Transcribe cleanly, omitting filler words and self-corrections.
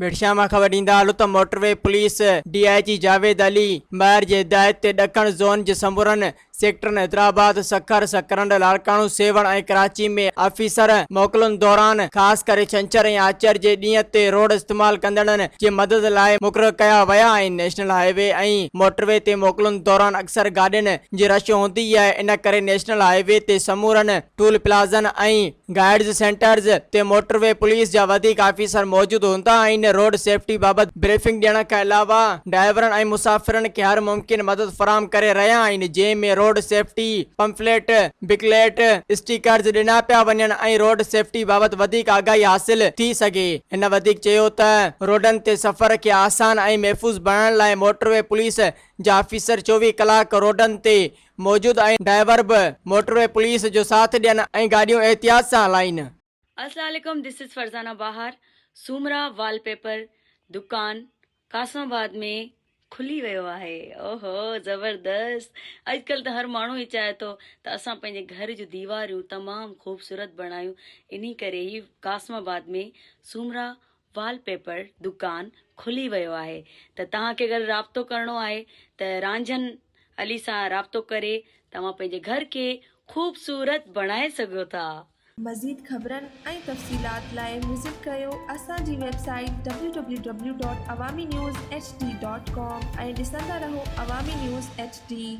ڀٽشاهه مان خبر ڏيندا هلون ته motorway police D I G Javed Ali Mahar جي هدايت تي ڏکڻ زون جي سمورن سيڪٽرن حيدرآباد، سکر، سڪرنڊ، لاڙڪاڻو، سيوهڻ ۽ ڪراچي ۾ آفيسر موڪلن دوران خاص ڪري ڇنڇر ۽ آچر جي ڏينهن تي روڊ استعمال ڪندڙن جي مدد لاء مقرر ڪيا ويا آهن. National high V ۽ motor V تي موڪلن دوران اڪثر گاڏين جي رش هوندي آهي ان ڪري نيشنل هاء وي تي سمورن ٽول پلازن ۽ گائيڊز سينٽرز تي موٽر وي پوليس جا وڌيڪ آفيسر موجود هوندا آهن، روڊ سيفٽي بابت بريفنگ ڏيڻ کان علاوه ڊرائيورن ۽ مسافرن کي هر ممڪن مدد فراهم ڪري رهيا آهن، جنهن ۾ road safety pamphlet, booklet, stickers ڏنا پيا وڃن ۽ روڊ سيفٽي بابت وڌيڪ آگاهي حاصل ٿي سگهي. هن وڌيڪ چيو ته روڊن تي سفر کي آسان ۽ محفوظ بڻائڻ لاء موٽر وي پوليس جا آفيسر 24 ڪلاڪ روڊن تي موجود آهن ڊرائيور به موٽروي پوليس جو ساٿ ڏين ۽ گاڏيون احتياط سان هلائين. السلام عليڪم this is Farzana Bahar Soomra wallpaper دڪان قاسم آباد ۾ کلي ويو آهي اوهو زبردست اڄڪلهه ته هر ماڻهو ئي چاهي ٿو ته اسان پنهنجي گهر جون ديواريون تمام خوبصورت بڻايون انهي ڪري هي قاسم آباد ۾ سومرا وال پيپر دڪان کلي ويو آهي ته توهان کي اگر رابطو ڪرڻو آهي ته رانجهن علي سان رابطو ڪري توهان پنهنجي گهر کي خوبصورت بڻائي سگهو ٿا. مزيد خبرن ۽ تفصيلات لاء وزٽ ڪريو اسان جي website W W W dot Awami news H D dot com ۽ ڏسندا رهو عوامي نيوز ايڇ ڊي.